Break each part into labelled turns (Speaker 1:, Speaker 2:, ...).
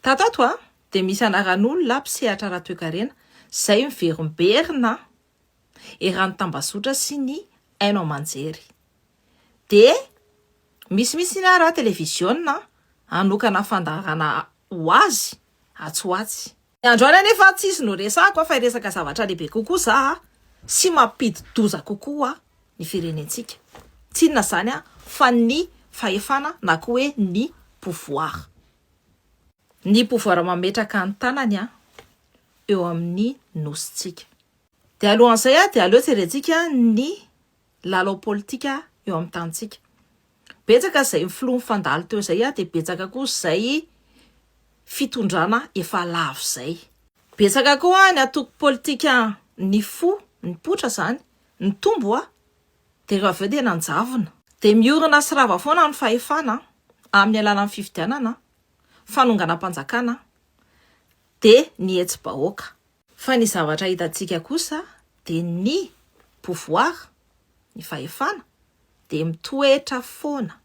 Speaker 1: Tato ato a, dia misy anaran'olona mpisehatra ara-toekarena izay miverimberina eran'ny tambazotra sy ny haino aman-jery. Dia misimisy ny ara televiziona hanokana fandaharana ho azy atsy ho atsy. Ny androany anefa tsy izy no resahako fa hiresaka zavatra lehibe kokoa za sy mampidi-doza kokoa ny firenentsika. Tsy inona izany fa ny fahefana na koa hoe ny pouvoir. Ny pouvoir mametraka ny tanany eo amin'ny nosintsika. Dia alohan'izay dia aleo jerentsika ny lalao politika eo amin'ny tanintsika. Betsaka izay filoha nifandalo teo izay dia betsaka koa izay fitondrana efa lavo izay. Betsaka koa ny antoko politika nifoha, nipoitra izany, nitombo dia ireo avy eo dia nanjavona. Dia miorina sy rava foana ny fahefana amin'ny alalan'ny fifidianana, fanonganam-panjakana dia ny hetsi-bahoaka. Fa ny zavatra hitantsika kosa dia ny pouvoir, ny fahefana, dia mitoetra foana.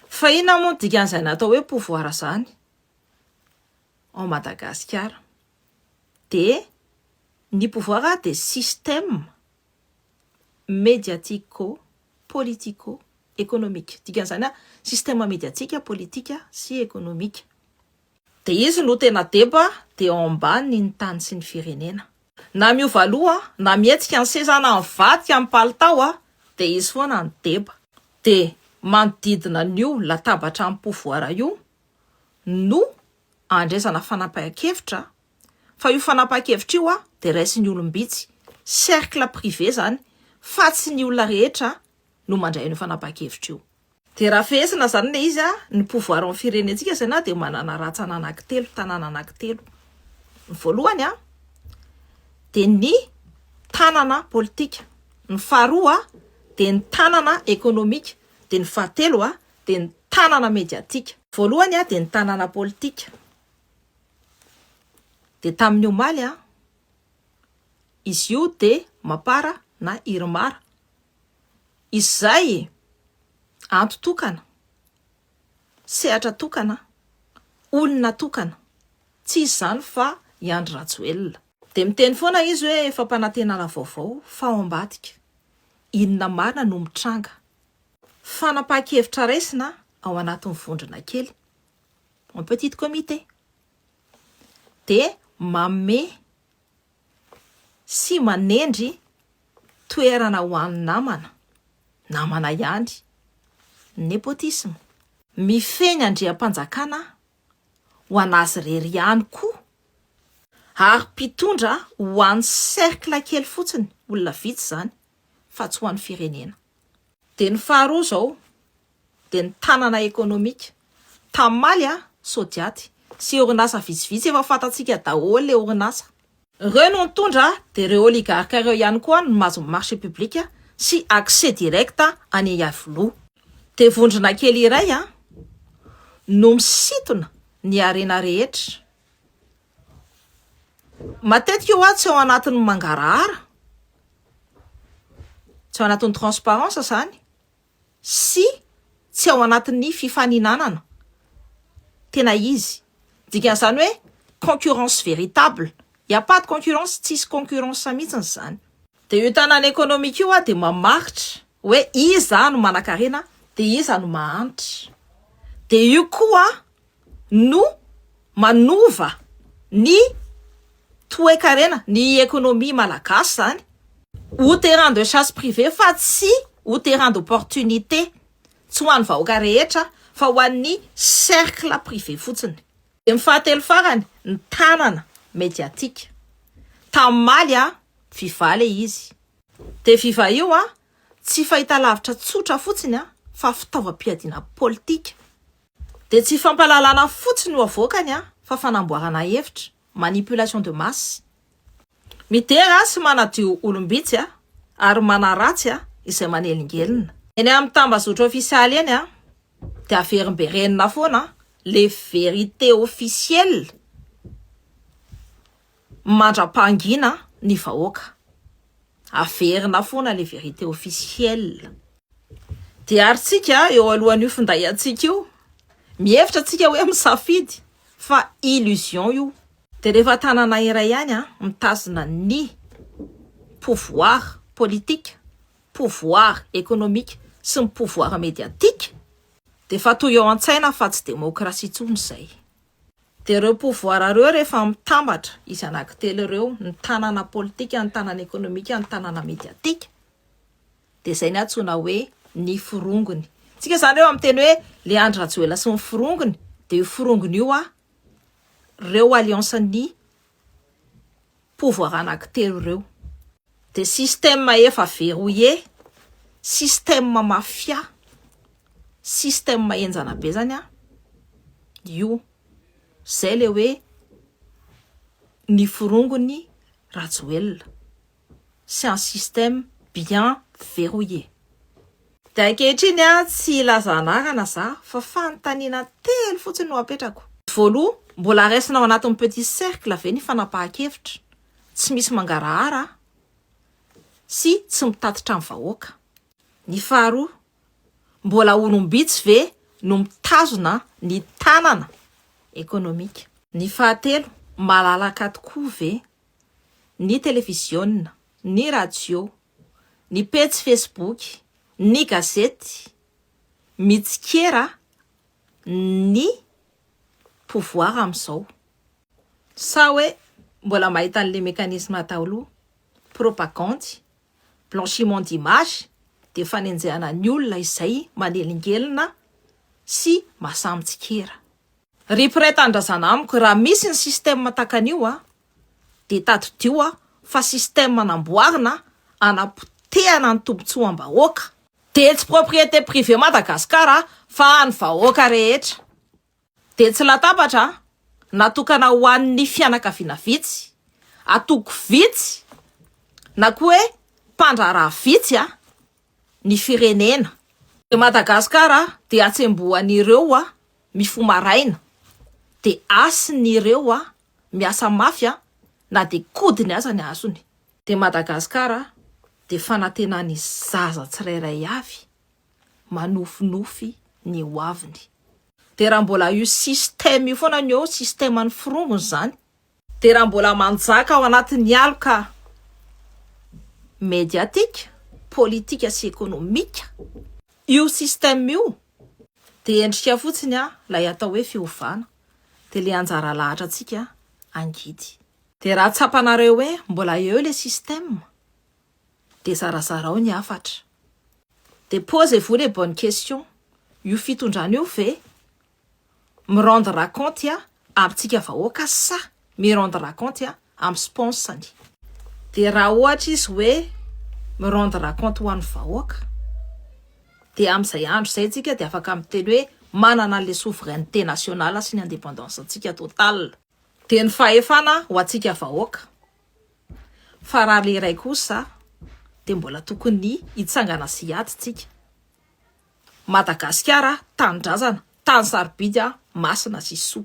Speaker 1: Fa inona moa no dikan'izay natao hoe pouvoir izany ao Madagasikara? Dia ny pouvoir dia système médiatico politico économique. Dikan'izany système médiatique, politique sy économique. Dia izy no tena deba dia ao ambany ny tany sy ny firenena. Na miova loha, na mihetsika ny seza, na mivadika ny palitao, dia izy foana no deba. Dia manodidina an'io latabatra amin'ny pouvoir io no andraisana fanapahan-kevitra, fa io fanapahan-kevitra io dia raisin'ny olom-bitsy, cercle privé izany, fa tsy ny olona rehetra no mandray an'io fanapahan-kevitra io. Dia raha fehezina izany ilay izy, ny pouvoir ao amin'ny firenentsika izany dia manana rantsana anankitelo, tanàna anankitelo. Ny voalohany dia ny tanana politika, ny faharoa dia ny tanana ekonomika, dia ny fahatelo dia ny tanana mediatika. Voalohany dia ny tanana politika. Dia tamin'ny omaly izy io dia Mapar na Irmar Izay anto tokana, sehatra tokana, olona tokana. Tsy iza izany fa i Andry Rajoelina. Dia miteny foana izy hoe fampanantenana vaovao fa ao ambadika. Inona marina no mitranga? Fanapahan-kevitra raisina ao anatin'ny vondrona kely, en petit comité. Dia manome sy manendry toerana ho an'ny namana, namana ihany, nepotisme. Mifehy ny andriampanjakana ho an'azy irery ihany koa ary mpitondra ho an'ny cercle kely fotsiny, olona vitsy izany, fa tsy ho an'ny firenena. Dia ny faharoa izao dia ny tanana ekonomika. Tamaly a, Sodiaty, sy orinasa vitsivitsy efa fantatsika daholo le orinasa. Ireo no nitondra dia ireo oligarque ireo ihany koa no mahazo ny marché public sy accès direct any Iavoloha. Dia vondrona kely iray a no misintona ny harena rehetra. Matetika io tsy ao anatin'ny mangarahara, tsy ao anatin'ny transparence izany. sy tsy ao anatin'ny fifaninanana tena izy. Dikan'izany hoe concurrence véritable. Il y a pas de concurrence, tsisy concurrence mihitsiny izany. Dia io tanàna économique io dia mamaritra hoe iza no manankarena dia iza no mahantra. Dia io koa no manova ny toekarena, ny économie malagasy izany ho terrain de chasse privé fa tsy ho terrain d'opportunité, tsy ho an'ny vahoaka rehetra fa ho an'ny cercle privé fotsiny. Dia ny fahatelo farany, ny tanana médiatique. Tamaly a, Viva le izy. Dia Viva io a, tsy fahitalavitra tsotra fotsiny a, fa fitaovam-piadiana politika. Dia tsy fampahalalana fotsiny no avoakany a, fa fanamboarana hevitra, manipulation de masse. Midera sy manadio olom-bitsy a, ary manaratsy a, izay manelingelina. Eny amin'ny tambazotra ofisialy eny a, dia averimberenina foana le vérité officielle mandra-pangina ny vahoaka. Averina foana le vérité officielle. Dia ary tsika eo alohan'io finday antsika io, mihevitra tsika hoe misafidy. fa illusion io. De rehefa tanana iray ihany a mitazona ny pouvoir politique, pouvoir économique sy ny pouvoir médiatique, de fa toy eo an-tsaina fa tsy démocratie intsony zay. De ireo pouvoir ireo rehefa mitambatra izy anankitelo ireo, ny tanana politika, ny tanana ekonomika, ny tanana médiatique, de zay ny antsoina hoe ny forongony. Tsika zany reo amin'ny teny hoe le Andry Rajoelina sy ny forongony, de io forongony io a reo alliance ny pouvoir anankitelo ireo. De système efa verrouillé, système mafia, système enjana be zany a io. Zay le hoe ny forongony Rajoelina, c'est un système bien verrouillé. De ankehitriny a tsy ilaza anarana za fa fanontaniana telo fotsiny no apetrako. Voaloha, mbola raisina ao anatin'ny petit cercle ve ny fanapahan-kevitra tsy misy mangarahara sy tsy mitatitra amin'ny vahoaka? Ny faharoa, mbola olom-bitsy ve no mitazona ny tanana ekonomika? Ny fahatelo, malalaka tokoa ve ny televiziona, ny radio, ny pejy Facebook, ny gazety mitsikera ny pouvoir amin'izao? Sa hoe mbola mahita an'le mécanisme taloha, propagande, blanchiment d'image, de fanenjehana ny olona izay manelingelina sy mahasahy mitsikera? Ry mpiray tanindrazana amiko, raha misy ny système takan'io a, de tadidio a fa système namboarina anapotehana ny tombontsoam-bahoaka. De tsy propriété privée Madagasikara fa ny vahoaka rehetra. De tsy latabatra natokana ho an'ny fianakaviana vitsy, atoko vitsy, na koa hoe mpandraharaha vitsy a ny firenena. De Madagasikara de atsembohan'ireo a mifoha maraina, de asin'ireo a miasa mafy a na de kodiny aza ny azony. De Madagasikara de fanantenany zaza tsirairay avy manofinofy ny ho aviny. De raha mbola io système io foana ny eo, système ny forongony zany, de raha mbola manjaka ao anatin'ny aloka médiatique, politika sy ekonomika io système io, de endrika fotsiny a lay atao hoe fiovana, de le anjara lahatra antsika angidy. De raha tsapanareo hoe mbola eo le système, de zarazarao ny hafatra. De posez-vous les bonnes questions. Io fitondrana io ve mi-rendre compte a amintsika vahoaka sa mi-rendre compte a amin'ny sponsor-ny? De raha ohatra izy hoe mi-rendre compte ho an'ny vahoaka, de amin'izay andro izay tsika de afaka miteny hoe manana le souveraineté nationale sy ny indépendance antsika total. De ny fahefana ho antsika vahoaka. Fa raha le iray kosa, de mbola tokony hitsangana sy hiady tsika. Madagasikara tanindrazana, tany sarobidy a masina sy soa.